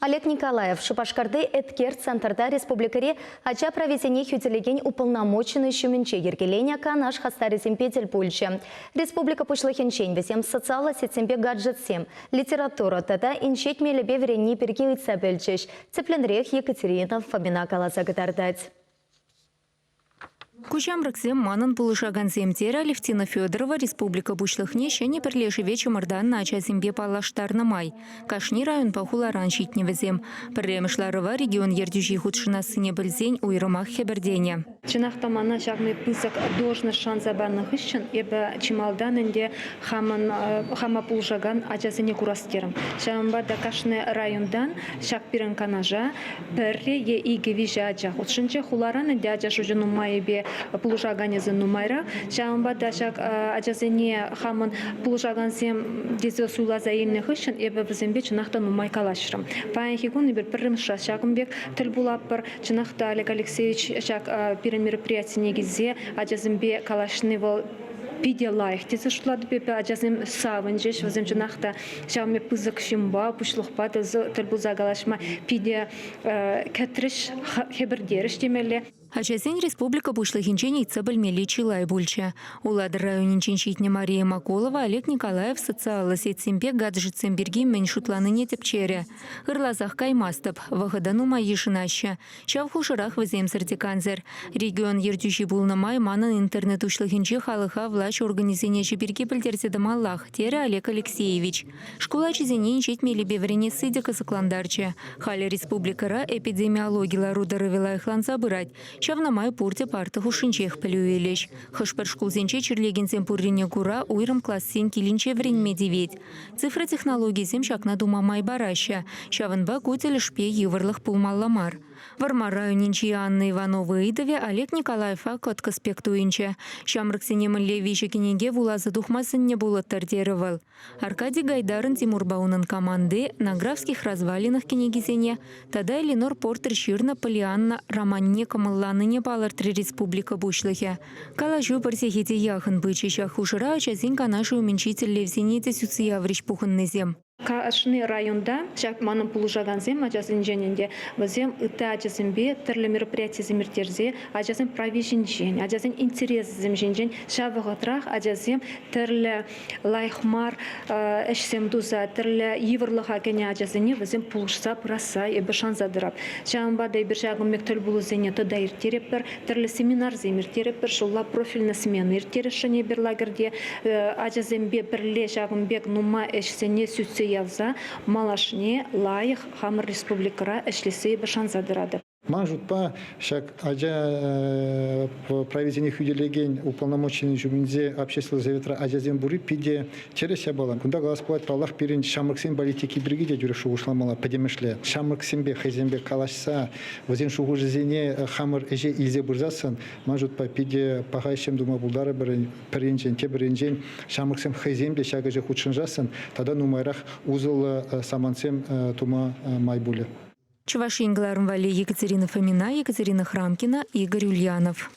Олег Николаев Шупашкарти Эткер центрта республикӑри ача прависене хӳтӗлекен уполномоченнӑй ҫумӗнче йӗркеленӗ Канаш хастарӗсемпе тӗл пулчӗ. Республика Пуҫлӑхӗнчен вӗсем социаллӑ сетьсемпе гаджетсем, литература тата инҫет мелӗпе вӗренни пирки ыйтса пӗлчӗҫ. Тӗплӗнрех Екатерина Фомина каласа кӑтартать. Ку ҫамрӑксем манӑн пулӑшакансем, терӗ Алевтина Федорова республика Пуҫлӑхне ҫӗнӗ пӗрлешӗве чӑмӑртаннӑ ачасемпе паллаштарнӑ май. Кашни районпа хуларан ҫитнӗ вӗсем. Пӗрремӗш ларӑва регион ертӳҫи хутшӑнассине пӗлсен уйрӑмах хӗпӗртенӗ. Чӑнах та мана ҫакни пысӑк должноҫ шанса панӑ хыҫҫӑн эпӗ чи малтан ӗнтӗ хамӑн хама пулӑшакан ачасене курас терӗм. Ҫавӑнпа та кашни районтан ҫак пирӗн канаша Пӗрре е икӗ-виҫӗ ача хутшӑнчӗ. Хуларан ӗнтӗ ача шучӗ нумайӗпе пулӑшаканӗсем нумайрах. Ҫавӑнпа та ҫак ачасене хамӑн пулӑшакансем тесе суйласа илнӗ хыҫҫӑн эпӗ вӗсемпе чӑнах та нумай калаҫрӑм. Паянхи кун эпир пӗрремӗш раз ҫакӑн пек тӗл пулатпӑр. Чӑнах та Олег Алексеевич ҫак пирӗн мероприятине килсе ачасемпе калаҫни вӑл питӗ лайӑх тесе шутлатӑп эпӗ. Ачасем савӑнчӗҫ, вӗсем чӑнах та ҫавӑн пек пысӑк ҫынпа, пуҫлӑхпа тӗл пулса калаҫма питӗ кӗтрӗҫ, хӗпӗртерӗҫ темелле. Ачасен республика Пуҫлӑхӗнчен ыйтса пӗлмелли чылай пулчӗ. Улатӑр районӗнчен ҫитнӗ Мария Маколова Олег Николаев социаллӑ сетьсемпе гаджетсем пирки мӗн шутланине тӗпчерӗ. Ырласах каймастӑп, вӑхӑта нумай йышӑнаҫҫӗ. Ҫав хушӑрах вӗсемсӗр те кансӗр. Регион ертӳҫи пулнӑ май манӑн интернет уҫлӑхӗнче халӑха влаҫ органӗсен ӗҫӗ пирки пӗлтерсе тӑмаллах, терӗ Олег Алексеевич. Шкул ачисене инҫет мелӗпе вӗренесси те кӑсӑклантарчӗ. Халӗ республикӑра эпидемиологи лару-тӑрӑвӗ лайӑхланса пырать. Ҫавна май пурте парта хушшинчех пӗлӳ илӗҫ. Хӑш-пӗр шкулсенче чирлекенсем пуррине кура уйрӑм классен килӗнче вӗренме тивет. Цифра технологийӗсем ҫакна тума май параҫҫӗ, ҫавӑнпа ку тӗлӗшпе йывӑрлӑх пулмалла мар. Вӑрмар районӗнчи Анна Иванова ыйтӑвӗ Олег Николаева кӑткӑс пек туйӑнчӗ. Ҫамрӑксене мӗнле виҫӗ кӗнеке вуласа тухма сӗннӗ пулӑттӑр терӗ вӑл. Аркадий Гайдарӑн Тимурпа унӑн команди На графских развалинах кӗнекисене тата Эленор Портер ҫырнӑ Полианна романне кӑмӑлланине палӑртрӗ республика Пуҫлӑхӗ. Калаҫу пӗр сехете яхӑн пычӗ. Ҫак хушӑра ачасен канашӗ умӗнчи тӗллевсене те сӳтсе яврӗҫ пухӑннисем. Кашни районта ҫак манӑн пулӑшакансем ачасенчен ӗнтӗ вӗсем ытти ачасемпе тӗрлӗ мероприятисем ирттерсе ачасен прави ҫинчен, ачасен интересӗсем ҫинчен, ҫав вӑхӑтрах ачасем тӗрлӗ лайӑх мар ӗҫсем туса тӗрлӗ йывӑрлӑха кӗнӗ ачасене вӗсем пулӑшса пырасса эпӗ шанса тӑрап. Ҫавӑнпа та эпир ҫакӑн пек тӗлпулусене тата ирттеретпӗр, тӗрлӗ семинарсем ирттеретпӗр, ҫулла профильнӑй смена ирттересшӗн эпир лагерьте. Ачасемпе пӗрле ҫакӑн пек нумай ӗҫсене сӳтсе явса малашне лайӑх хамӑр республикӑра ӗҫлессе эпӗ шанса тӑратӑп. Ман шутпа, ҫак ача прависене хӳтӗлекен уполномоченнӑй ҫумӗнче обществӑлла советра ачасем пурри питӗ тӗрӗс япала. Кунта калас пулать, паллах, пирӗн ҫамрӑксен политики пирки те тӳрех шухӑшламалла пӗтӗмӗшле. Ҫамрӑксемпе хӑйсемпе калаҫса вӗсен шухӑшӗсене хамӑр ӗҫе илсе пырсассӑн, ман шутпа, питӗ паха ӗҫсем тума пултарӑпӑр пӗр енчен, тепӗр енчен ҫамрӑксем хӑйсем те ҫак ӗҫе хутшӑнсассӑн тата нумайрах усӑллӑ самантсем тума май пулӗ. Чӑваш Ен кӑларӑм валли Екатерина Фомина, Екатерина Храмкина, Игорь Ульянов.